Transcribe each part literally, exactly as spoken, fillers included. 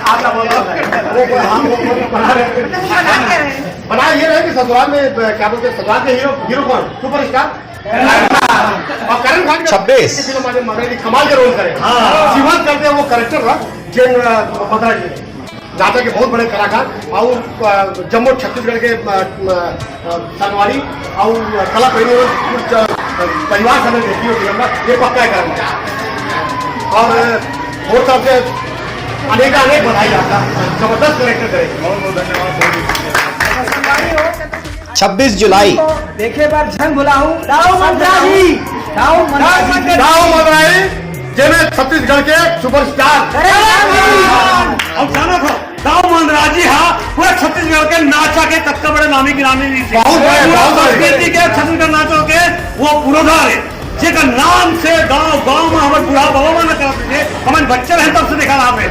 आपका बोल रहा है। वो, वो, हम लोग बना रहे हैं। बना ये रहे कि ससुराल में, क्या बोलते हैं, ससुराल के हीरो, हीरो कौन? सुपरस्टार। और करण खान का छब्बीस। फिल्म वाले मदरा जी कमाल के रोल करे। हाँ। जीवंत करते हैं वो कैरेक्टर ना, जेन, अ, मदरा जी। नाचा के बहुत बड़े कलाकार और, अ, जम्मो छत्तीसगढ़ के, अ, अ, अ, संगवारी और कला प्रेमी और कुछ, अ, परिवार समेत देखी हो फिल्म का, ये पक्का है कारण। और, अ, बहुत तरफ से अनेकानेक बधाई आपका, जबरदस्त कैरेक्टर करे। बहुत बहुत धन्यवाद। छब्बीस जुलाई। देखे बर झन भुलाहू, दाऊ मंदरा जी, दाऊ मंदरा जी। दाऊ मंदरा जी, जेमे छत्तीसगढ़ के सुपरस्टार। अरे वाह। अब जाना था, दाऊ मंदरा जी हा पूरा छत्तीसगढ़ के नाचा के कतका बड़े नामी गिरामी जी थे। बहुत बड़े, पूरा बहुत बड़े। संस्कृति के छत्तीसगढ़ नाचो के वो पुरोधा है, जेकर नाम से गांव गांव में हमर बूढ़ा बाबा मन करत थे, हमन बच्चे रहे तब से देखा नाम है।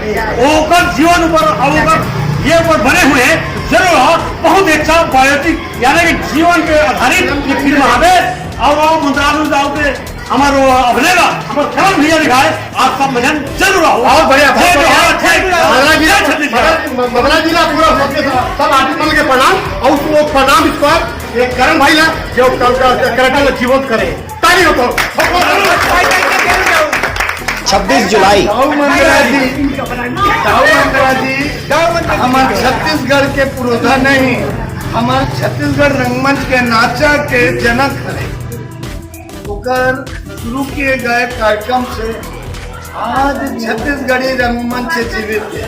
ओकर जीवन ऊपर, अब ओकर ये ऊपर बने हुए हैं, जरूर हा, बहुत ही अच्छा बायोपिक, यानी कि जीवन पे आधारित ये फिल्म हवे। और वो मंदरा जी दाऊ के हमर वो अभिनय ला, हमर करण भैया दिखाए, आप सब मजन जरूर आओ। बहुत बढ़िया, बहुत जय बढ़िया। जोहार, जय मंदरा जी, जय छत्तीसगढ़। मंदरा जी ला पूरा सबके सब, सब आर्टिस्ट मन के प्रणाम और वो प्रणाम स्क्वायर, ये करण भाई ला, जो कल का कैरेक्टर ला जीवंत करे। ताली हो तो। छब्बीस जुलाई। दाऊ मंदरा जी, दाऊ मंदरा जी, हमर छत्तीसगढ़ के पुरोधा नहीं, हमर छत्तीसगढ़ रंगमंच के नाचा के जनक हरे। ओकर शुरू किए गए कार्यक्रम से आज छत्तीसगढ़ी रंगमंच जीवित है।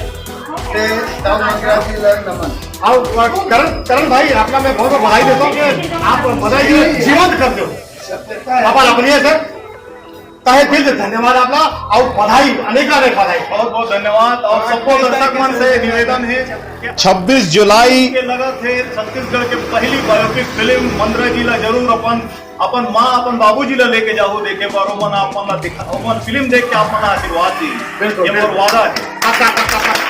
ते दाऊ मंदरा जी ला नमन। और करण, करण भाई, आपका मैं बहुत बहुत बधाई देता हूँ कि आप मदरा जी ला जीवंत करते हो। सत्यता है। आप अपनी है सर, तहे दिल से धन्यवाद आपला और बधाई, अनेक अनेक बधाई। बहुत बहुत धन्यवाद और सबको दर्शक मन से निवेदन है कि छब्बीस जुलाई। के लगत है छत्तीसगढ़ के पहली बायोपिक फिल्म मंदरा जी ला जरूर अपन, अपन माँ, अपन बाबूजी ला लेके जाओ देखे बर, ओमन आप मन ला दिखा, ओमन फिल्म देख के आप मन ला आशीर्वाद दी। बिल्कुल, ये मोर बिल्कुल। वादा है।